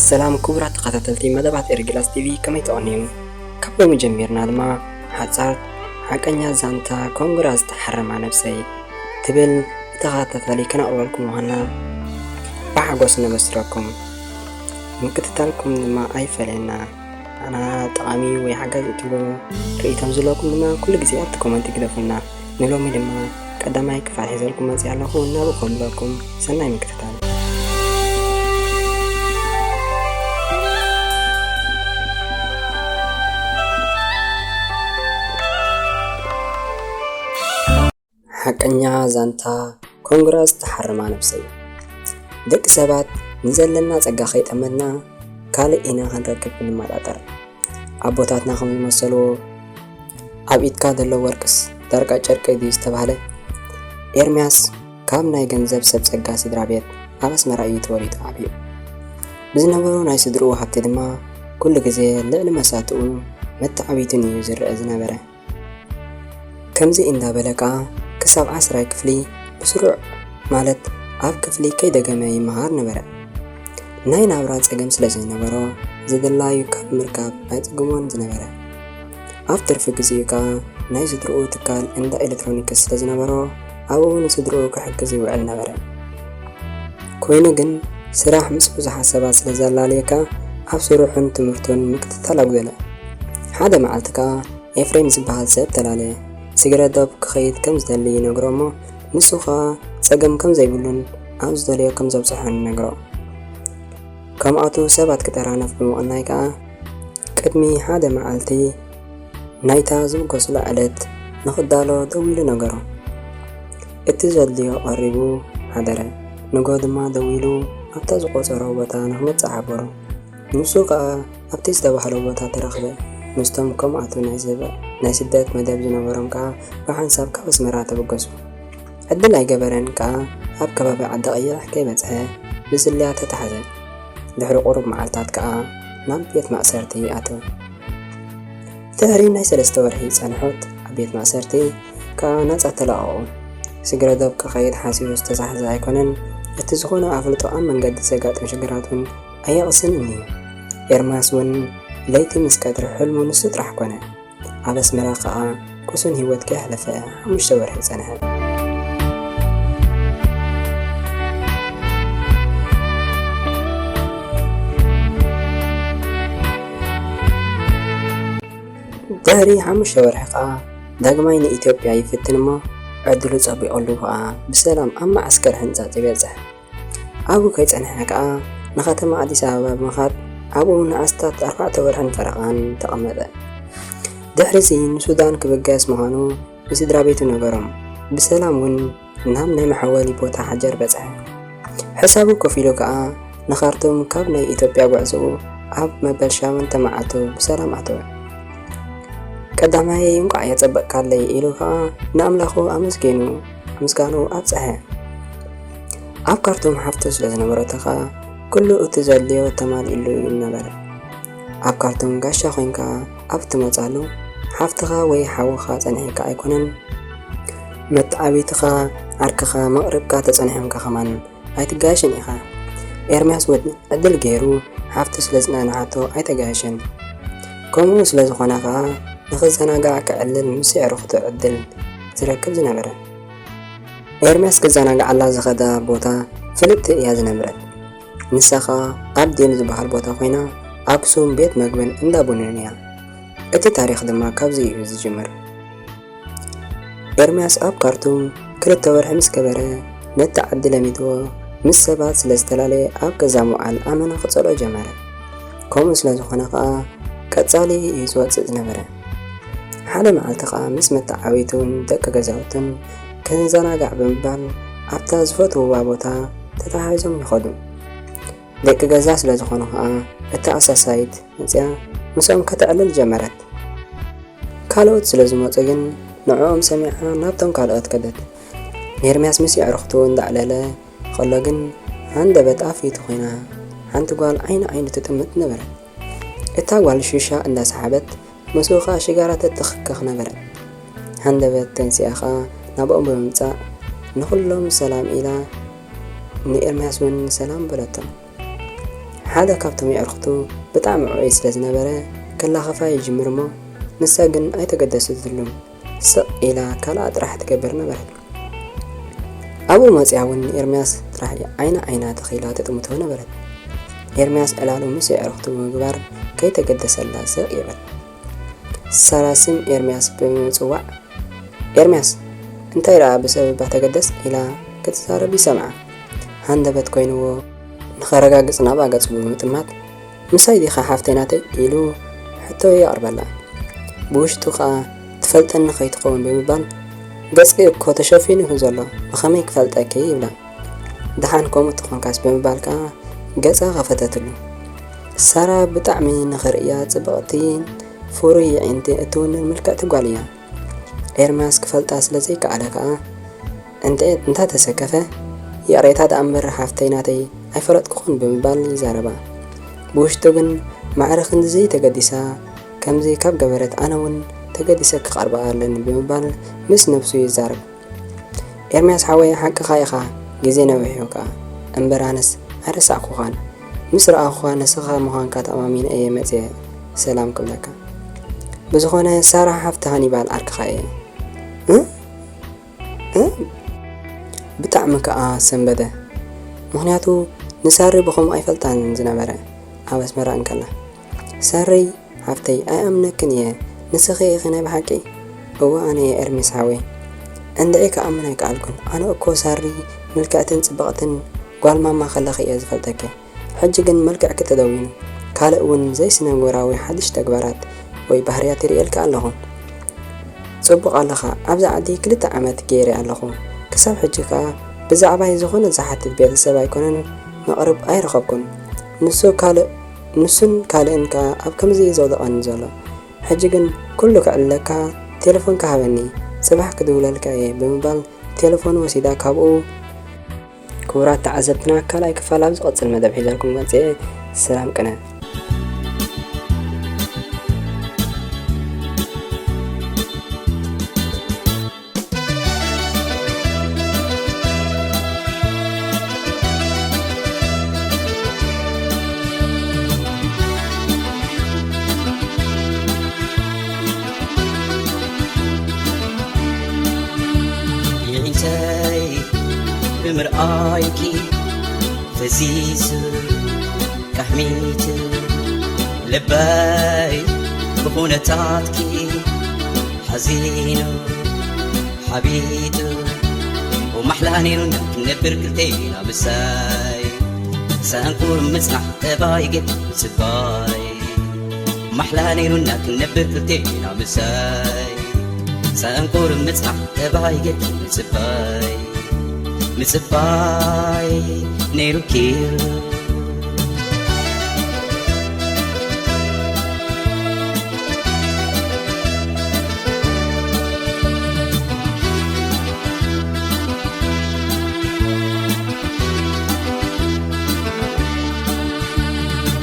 ሰላም ክቡራት ተኸታተልቲ መደባት ኤርጊላስ ቲቪ፣ ከመይ ትቐንዩ? ካብ ሎሚ ጀሚርና ድማ ሓጻር ሓቀኛ ዛንታ ኮንግራ ዝተሓረማ ነብሰይ ትብል ብተኸታታሊ ከነቕርበልኩም ምዃንና ብሓጎስ ነበስረኩም። ምክትታልኩም ድማ ኣይፈለየና። ኣና ጠቓሚ ወይ ሓጋዚ እትብሉ ርእይቶም ዘለኩም ድማ ኩሉ ግዜ ኣብቲ ኮመንት ግደፉልና። ንሎሚ ድማ ቀዳማይ ክፋል ሒዘልኩም መጽእ ኣለኹ። እናብኡ ከምለኩም ሰናይ ምክትታል። ሓቀኛ ዛንታ ኮንግራ ዝተሓረማ ነብሰይ። ደቂ ሰባት ንዘለና ጸጋ ከይጠመትና ካልእ ኢና ክንረክብ እንመጣጠር። ኣቦታትና ከም ዝመሰልዎ ኣብ ኢድካ ዘሎ ወርቅስ ዳርጋ ጨርቂ ድዩ ዝተባህለ፣ ኤርምያስ ካብ ናይ ገንዘብ ሰብ ጸጋ ስድራ ቤት ኣብ ኣስመራ እዩ ተወሊዱ ዓብዩ። ብዝነበሮ ናይ ስድርኡ ሃብቲ ድማ ኩሉ ግዜ ልዕሊ መሳትኡ መተዓቢትን እዩ ዝረአ ዝነበረ። ከምዚ እንዳበለ ከኣ ክሳብ ዓስራይ ክፍሊ ብስሩዕ ማለት ኣብ ክፍሊ ከይደገመ ይመሃር ነበረ። ናይ ናብራ ጸገም ስለ ዝነበሮ ዘደላዩ ካብ ምርካብ ኣይጽግሞን ዝነበረ። ኣብ ትርፊ ግዜኡ ከኣ ናይ ስድርኡ ትካል እንዳ ኤሌክትሮኒክስ ስለ ዝነበሮ ኣብኡ ንስድርኡ ክሕግዝ ይውዕል ነበረ። ኮይኑ ግን ስራሕ ምስ ብዙሓት ሰባት ስለ ዘላለየካ ኣብ ስርሑን ትምህርቱን ምክትታል ኣጉደለ። ሓደ መዓልቲ ከኣ ኤፍሬም ዝበሃል ሰብ ተላለየ። ስግረ ዶብ ክኸይድ ከም ዝደሊ ይነግሮ እሞ ንሱ ኸኣ ጸገም ከም ዘይብሉን ኣብ ዝደለዮ ከም ዘብጽሖን ይነግሮ። ከምኣቱ ሰባት ክጠራነፍ ብምቕናይ ከኣ ቅድሚ ሓደ መዓልቲ ናይታ ዝብገሱላ ዕለት ንኽዳሎ ደዊሉ ነገሮ። እቲ ዘድልዮ ቀሪቡ ሓደረ። ንግሆ ድማ ደዊሉ ኣብታ ዝቖጸሮ ቦታ ንኽመጽእ ሓበሮ። ንሱ ከኣ ኣብቲ ዝተባህሎ ቦታ ተረኽበ። ምስቶም ከምኣቱ ናይ ስደት መደብ ዝነበሮም ከኣ ብሓንሳብ ካብ ኣስመራ ተበገሱ። ዕድል ኣይገበረን ከኣ ኣብ ከባቢ ዓዲ ቀይሕ ከይበጽሐ ብስልያ ተታሕዘ። ድሕሪ ቁሩብ መዓልታት ከኣ ናብ ቤት ማእሰርቲ ኣተወ። ድሕሪ ናይ ሰለስተ ወርሒ ጸንሖት ኣብ ቤት ማእሰርቲ ከኣ ናጻ ተለቐቑ። ስግረ ዶብ ክኸይድ ሓሲቡ ዝተታሕዘ ኣይኮነን፣ እቲ ዝኾነ ኣፍልጦ ኣብ መንገዲ ዘጋጥም ሽግራት እውን ኣየቕስንን እዩ። ኤርማስ እውን ለይቲ ምስ ቀትሪ ሕልሙ ንሱ ጥራሕ ኮነ። ኣብ ኣስመራ ከኣ ቅሱን ህይወት ከየሕለፈ ሓሙሽተ ወርሒ ጸንሐ። ድሕሪ ሓሙሽተ ወርሒ ከኣ ዳግማይ ንኢትዮጵያ ይፍትን እሞ ዕድሉ ጸቢቑሉ ከኣ ብሰላም ኣብ መዓስከር ሕንጻጽ ይበጽሕ። ኣብኡ ከይጸንሐ ከኣ ንከተማ ኣዲስ ኣበባ ብምኻድ ኣብኡ ንኣስታት ኣርባዕተ ወርሕን ፈረቓን ተቐመጠ። ድሕሪዚ ንሱዳን ክብገስ ምዃኑ ንስድራ ቤቱ ነገሮም። ብሰላም እውን ናብ ናይ መሐወሊ ቦታ ሓጀር በጽሐ። ሕሳቡ ከፊሉ ከኣ ንኻርቱም ካብ ናይ ኢትዮጵያ ጉዕዞኡ ኣብ መበል ሸሞንተ መዓልቱ ብሰላም ኣተወ። ቀዳማይ እንቋዕ የጸበቕካለይ ኢሉ ከኣ ንኣምላኹ ኣመስጊኑ ምስጋንኡ ኣብጽሐ። ኣብ ካርቱም ሓፍቱ ስለ ዝነበረቶ ከኣ ኩሉ እቲ ዘድልዮ ተማሊእሉ ነበረ። ኣብ ካርቱም ጋሻ ኮይንካ ኣብ ትመጻሉ ሓፍትኻ ወይ ሓውኻ ጸኒሕካ ኣይኮነን፣ መተዓቢትኻ ዓርክኻ መቕርብካ ተጸኒሖምካ ከማን ኣይትጋየሽን ኢኻ። ኤርምያስ እውን ዕድል ገይሩ ሓፍቱ ስለ ዝጸንሓቶ ኣይተጋየሸን። ከምኡ ስለ ዝኾነ ከኣ ንኽዘናጋዕ ክዕልል ምስ የዕሩኽቱ ዕድል ዝረክብ ዝነበረ። ኤርምያስ ክዘናግዓላ ዝኸዳ ቦታ ፍልጥቲ እያ ዝነበረት። ንሳ ኸኣ ኣብ ዴም ዝበሃል ቦታ ኮይና ኣክሱም ቤት መግብን እንዳ ቡንን እያ። እቲ ታሪኽ ድማ ካብዚ እዩ ዝጅምር። ኤርምያስ ኣብ ካርቱም ክልተ ወርሒ ምስ ገበረ ነቲ ዓዲ ለሚድዎ ምስ ሰባት ስለ ዝተፈላለየ ኣብ ገዛ ምውዓል ኣመና ክጸልኦ ጀመረ። ከምኡ ስለ ዝኾነ ኸኣ ቀጻሊ እዩ ዝወጽእ ዝነበረ። ሓደ መዓልቲ ኸኣ ምስ መተዓብይቱን ደቂ ገዛውትን ክንዘናጋዕ ብምባል ኣብታ ዝፈትውዋ ቦታ ተተሓሒዞም ይኸዱ። ደቂ ገዛ ስለ ዝኾኑ ኸኣ እታ ኣሳሳይት መጽያ ምስኦም ከተዕልል ጀመረት። ካልኦት ስለ ዝመጹ ግን ንዕኦም ሰሚዓ ናብቶም ካልኦት ከደት። ኔርምያስ ምስ የዕሩኽቱ እንዳዕለለ ኸሎ ግን ሃንደበት ኣፍ ፊቱ ኮይና ሓንቲ ጓል ዓይኒ ዓይኑ ትጥምት ነበረት። እታ ጓል ሺሻ እንዳሰሓበት ምስኡ ኸኣ ሽጋራ ተትኽከኽ ነበረት። ሃንደበት ተንሲኣ ኸኣ ናብኦም ብምምጻእ ንኹሎም ሰላም ኢላ ንኤርምያስ እውን ሰላም በለቶም። ሓደ ካብቶም የዕርኽቱ ብጣዕሚ ዕዑይ ስለ ዝነበረ፣ ከላኸፋ ይጅምር እሞ፣ ንሳ ግን ኣይተገደሰትሉን። ስቕ ኢላ ካልኣ ጥራሕ ትገብር ነበረት። ኣብኡ መጺኣ እውን ኤርምያስ ጥራሕ ዓይና ዓይና ተኺላ ትጥምቶ ነበረት። ኤርምያስ ዕላሉ ምስ የዕርኽቱ ብምግባር ከይተገደሰላ ስቕ ይብል። ሳራ ስም ኤርምያስ ብምጽዋዕ፣ "ኤርምያስ፣ እንታይ ደኣ ብሰብ እባ ተገደስ?" ኢላ ክትዛረብ ይሰምዓ። ሃንደበት ኮይንዎ ንኸረጋግጽ ናብኣ ገጹ ብምጥማት፣ "ምሳይ ዲኻ ሓፍተይ ናተይ?" ኢሉ ሕቶ የቕርበላ። ብውሽጡ ከኣ፣ "ትፈልጠኒ ከይትኸውን" ብምባል፣ "ገጽኪ እኮ ተሸፊኑ እዩ ዘሎ፣ ብኸመይ ክፈልጠኪ?" ይብላ። "ደሓን ከምኡ ተኾንካስ" ብምባል ከኣ ገጻ ኸፈተትሉ። ሳራ ብጣዕሚ ንኽርእያ ጽብቕትን ፍሩይ የዒንቲ እትውንን ምልክዕቲ ጓል እያ። ኤርምያስ ክፈልጣ ስለ ዘይከኣለ ከኣ እንተ-፣ እንታተሰከፈ፣ "ይቕሬታ ደኣ እምበር ሓፍተይ ናተይ ኣይፈለጥኩኹን" ብምባል ይዛረባ። ብውሽጡ ግን ማዕረ ክንድዚ ተገዲሳ ከምዚ ካብ ገበረት ኣነ እውን ተገዲሰ ክቐርባ ኣለኒ ብምባል ምስ ነብሱ ይዛረብ። "ኤርምያስ ሓወይ ሓቅኻ ኢኻ፣ ግዜ ነዊሕ እዩ ከኣ። እምበር ኣነስ ኣይረሳዕኩኻን። ምስ ረኣኹኻ ንስኻ ምዃንካ ተኣማሚነ እየ መጽየ ሰላም ክብለካ። ብዝኾነ ሳራ ሓፍቲ ሃኒባል ዓርክኻ እየ።" እ? እ? ብጣዕሚ ከኣ ሰንበደ። ምኽንያቱ ንሳሪ ብኸምኡ ኣይፈልጣን ዝነበረ ኣብ ኣስመራ እንከላ። "ሳሪ ሓፍተይ ኣይኣምነክን እየ፣ ንስኺ ኢኺ ናይ ብሓቂ?" "እወ ኣነ እየ ኤርሚስ ሓወይ። እንድዒ ክኣምን ኣይከኣልኩን። ኣነ እኮ ሳሪ ምልክዕትን ጽብቕትን ጓል ማማ ከለኺ እየ ዝፈልጠኪ። ሕጂ ግን መልክዕኪ ተደዊኑ፣ ካልእ እውን ዘይስነምግባራዊ ሓድሽ ተግባራት ወይ ባህርያት ይርእየልኪ ኣለኹ። ጽቡቕ ኣለኻ፣ ኣብዚ ዓዲ ክልተ ዓመት ገይረ ኣለኹ። ክሳብ ሕጂ ከኣ ብዛዕባይ ዝኾነ ዝሓትት ቤተሰብ ኣይኮነን መቕርብ ኣይረኸብኩን። ንሱ ካልእ፣ ንሱን ካልእን ከኣ ኣብ ከምዚ እዩ ዘውድቐኒ ዘሎ። ሕጂ ግን ኩሉ ክዕልለካ ቴሌፎንካ ሃበኒ፣ ጽባሕ ክድውለልካ እየ" ብምባል ቴሌፎን ወሲዳ ካብኡ። ክቡራት ተዓዘብትና፣ ካልኣይ ክፋል ኣብ ዝቐጽል መደብ ሒዘልኩም መጽየ። ሰላም ቅነ። የዒንተይ ብምርኣይኪ ፈዚዙ ካሕሚቱ ልበይ ብኹነታትኪ ሓዚኑ ሓቢጡ። ወማሕላ ነይሩና ክንነብር ክልቴና ምሳይ፣ ሰንኩር ምጽናሕ ጠባይ ጌርኪ ምጽባይ። ማሕላ ነይሩና ክንነብር ክልቴና ምሳይ፣ ሰንኩር ምጽናሕ ጠባይ ጌርኪ ምጽባይ። ምጽባይ ነይሩኪ።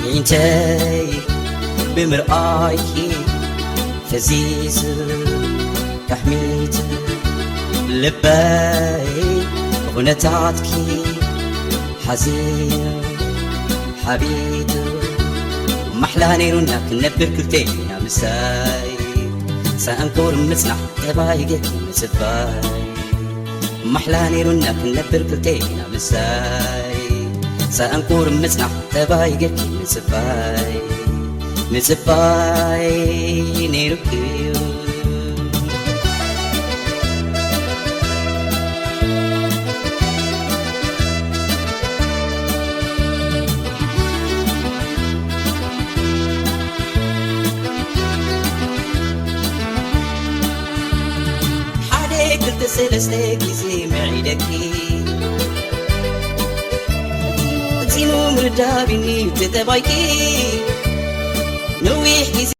የዒንተይ ብምርኣይኪ ፈዚዙ ካሕሚቱ ልበይ ብኹነታትኪ ሓዚኑ ሓቢጡ። ማሕላ ነይሩና ክንነብር ክልቴና ምሳይ፣ ሰንኩር ምጽናሕ ጠባይ ጌርኪ ምጽባይ። ማሕላ ነይሩና ክንነብር ክልቴና ምሳይ፣ ሰንኩር ምጽናሕ ጠባይ ጌርኪ ምጽባይ። ምጽባይ ነይሩኪ እዩ። ሓደ ክልተ ሰለስተ ግዜ ምዒደኪ፣ ፈጺሙ ምርዳብ እዩ ተጠባይኪ። ነዊሕ ግዜ